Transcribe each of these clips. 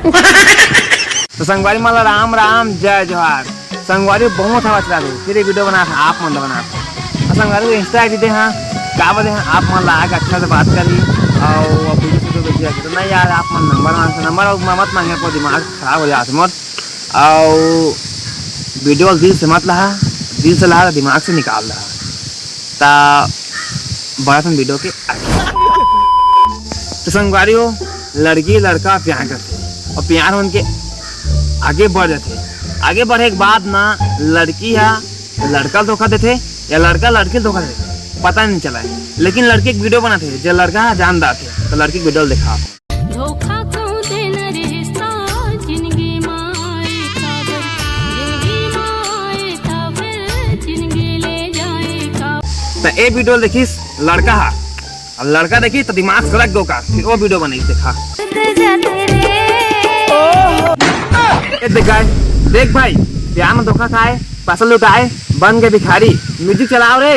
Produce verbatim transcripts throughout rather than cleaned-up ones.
तो संगवारी मन ला राम राम, जय जोहार। संगवारी बहुत हवा चला रही, फिर ये वीडियो बना था, आप मन ला बना था। तो संगवारी को Insta ID दे हाँ, का बोले हाँ, आप मन ला आके अच्छा से बात करी। और अब वीडियो से तो देखिए, तो नहीं यार, आप मन नंबर मांगते, नंबर और मत मांगे, आपको दिमाग खराब हो जाते मत। और वीडियो दिल से मत लहा, दिल से लहा, दिमाग से निकाल लहा। ता बड़ा वीडियो के तो संगवारी हो, लड़की लड़का प्यार करथे और प्यार मन के आगे बढ़ जाथे। आगे बढ़े के बाद ना लड़की हा लड़का ल धोखा देथे या लड़का लड़की ल धोखा देथे, पता नहीं चला है। लेकिन लड़की एक वीडियो बनाथे, जो लड़का हा जान डारथे, तो लड़की के वीडियो देखा। धोखा कहूँ देना रिश्ता, जिंदगी माए काबर, जिंदगी माए काबर, जिंदगी ले जाए काबर। तो ए वीडियो देखिस लड़का हा, अब लड़का देखी तो दिमाग सड़क गो का, फिर वो वीडियो बनाई देखा। ए देख गाय, देख भाई, प्यार में धोखा खाए, पैसा लुटाए, बन गए भिखारी। म्यूजिक चलाओ रे।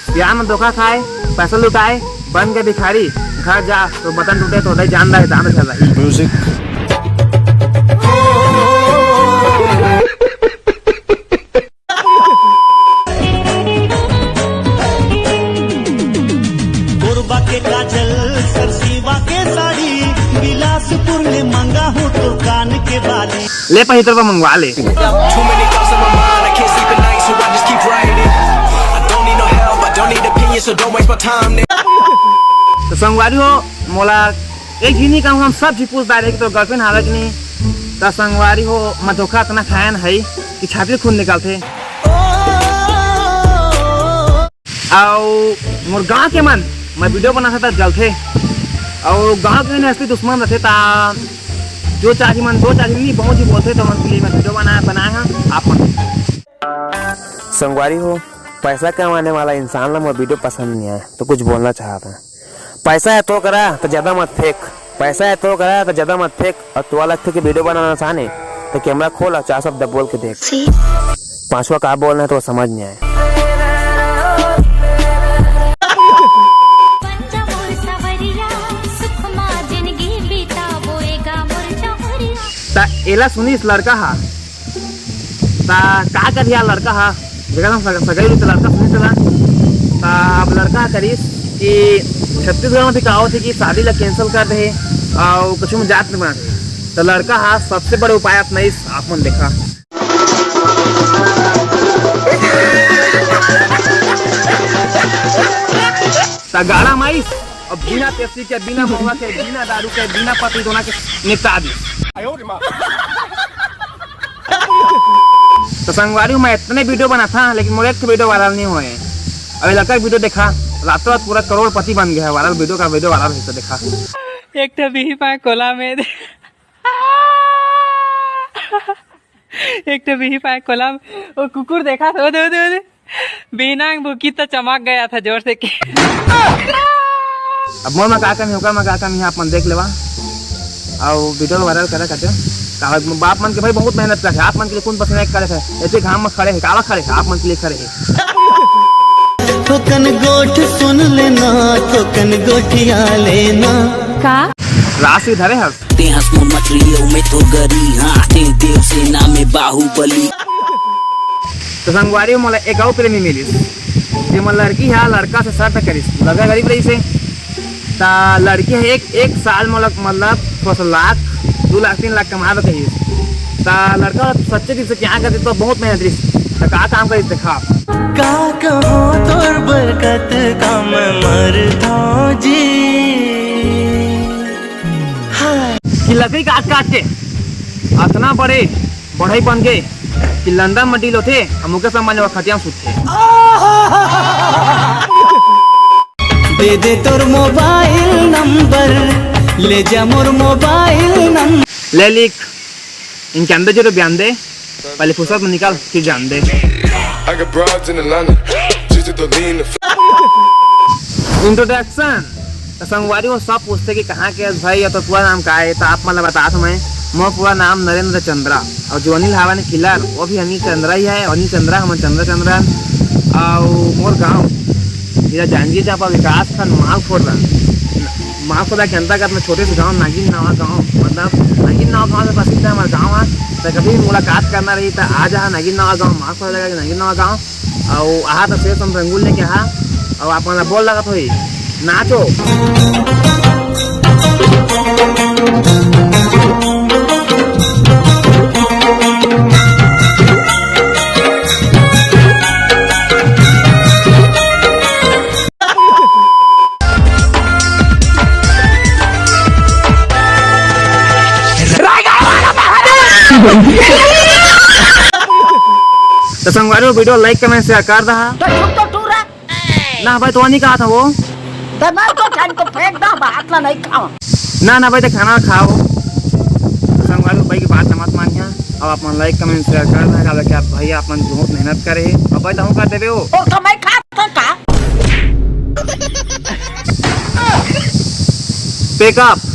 प्यार में धोखा खाए, पैसा लुटाए, बन गए भिखारी। घर जा तो बटन टूटे तो उधर जान रहा है, दाम चल रहा है। म्यूजिक। कोरबा के काजल, सरसीवा के साड़ी, बिलासपुर ले मंगा हूँ तोर कान के बाली। ले पही तोर बर मंगवा ले। Too many thoughts on my mind, I can't sleep at night, so I just keep writing. I don't need no help, I don't need opinions, so don't waste my time. तो संगवारी हो, मोला एक झिनी कहूँ, हम सब झी पूछ डारे कि तोर गर्लफ्रेंड हावे कि नहीं। तो संगवारी हो, मैं धोखा इतना खायन है कि छाती खून निकालथे। अउ मोर गांव के मन, मैं वीडियो बनाथंव त जलथे। अउ गांव के मन असली दुश्मन रथे, त जो चाही मन, दो चाही नहीं, बहुत ही बोलथे, तो मन के लिए मैं वीडियो बना, बनाए हंव आप मन। संगवारी हो, पैसा कमाने वाला इंसान ला मोर वीडियो पसंद नहीं आए, तो कुछ बोलना चाहत हंव। पैसा है तो करा, तो ज्यादा मत फेंक। पैसा है तो करा, तो ज्यादा मत फेंक। और तोला लगथे कि वीडियो बनाना आसान है, तो कैमरा खोल और चार शब्द बोल के देख। पांचवा का बोलना है तो समझ नहीं आए। त एला सुनिस लड़का हा, त का करिस यार लड़का हा, जेकर हम सग-, सगाई रहिस त लड़का सुनिस ला। त अब लड़का हा करिस कि छत्तीसगढ़ में भी कहावत हे कि शादी ला cancel कर दे अउ कुछ में जात नहीं बना। त लड़का हा सबसे बड़े उपाय अपनाइस, आप मन देखा। त गाड़ा माइस, अब बिना पेप्सी के, बिना महुआ के, बिना दारू के, बिना पत्ती दोना के निपटा दी। तो संगवारी हो, मैं इतने वीडियो बनाथंव, लेकिन मोर एक ठो वीडियो वायरल नहीं होए। अभी लड़का वीडियो देखा, रातों रात पूरा करोड़पति बन गया है, वायरल वीडियो का वीडियो वायरल है तो देखा। एक ठो बिही पाए कोला में दे। एक ठो बिही पाए कोला में, वो कुकुर देखा था, ओदे, ओदे, ओदे। बिहना के भूकी तो चमक गया था जोर से के। अब मोर में का कमी, ओकर में का कमी है, आप मन देख लेवा। अउ वीडियो वायरल करे खातिर का बाप मन के भाई बहुत मेहनत करे, आप मन के लिए कौन पसीना एक करे है, ऐसे घाम में खड़े हैं, काला खड़े हैं, आप मन के लिए खड़े हैं। थोकन गोठ सुन लेना, थोकन गोठिया लेना। का? राशि धरे हस। ते हंस मोर मछली, ओ मैं तो गरी, हाँ, ते देव सेना में बाहुबली। तो संगवारी हो, मोला एक अउ प्रेमी मिलिस, जेमा लड़की हा लड़का से शर्त करिस, लड़का गरीब रहिस हे, त लड़की हा एक, एक साल मोला, मतलब, थोड़ा सा लाख, दू लाख, तीन लाख कमाबे कहिस। त लड़का सच्चे दिल से प्यार करथे, तो बहुत मेहनत रहिस। त का काम करिस देखा। का कहो तोर बरकत का मैं मरथों जी। कि लकड़ी काट काट के अतना बड़े बढ़ई बन गए कि लंदन में डील होथे, हम मुकेश अंबानी और खटिया में सुतथे। दे दे तोर मोबाइल नंबर, ले जा मोर मोबाइल नंबर। ले लिख, इनके अंदर जो तो बयान दे, पहले फुर्सत में निकाल, फिर जान दे। I got broads in Atlanta, just to lean the Introduction। तो संगवारी हो, सब पूछथे कि कहाँ के हस भाई, या तो पूरा नाम का है, तो आप मन ला बतात हंव मैं, मोर पूरा नाम नरेंद्र चंद्रा, और जो अनिल हावा ने किलर, वो भी अनिल चंद्रा ही है, अनिल चंद्रा, हमन चंद्रा चंद्रा, और मोर गांव जिला जांजगीर चांपा, विकास खंड मालखोरला। माफ कर के अंतर्गत में छोटे से गांव नागिन नवा गांव, मतलब नागिन नवा गांव से प्रसिद्ध है हमारा गांव है। तो कभी भी मुलाकात करना रही तो आ जा नागिन नवा गांव, माफ कर के नागिन नवा गांव। और आहा तो शेर हम रंगूल लेके आहा। और आप मन ला बोल लगत होई, नाचो। तो संगवारी हो, video like comment share कर दहा। तो चुप तो तू रह। ना भाई, तो नहीं कहा था वो। तो मैं तो जान को फेंक दा, बात ला नहीं खाओ। ना ना भाई, तो खाना खाओ। तो संगवारी हो, भाई की बात मत मानिया। अब आप मन like comment share कर दहा, काबर कि आप भैया अपन बहुत मेहनत करे हे। अब भाई तो हम कर देबे हो। और कमाई खा तो का? Pack up।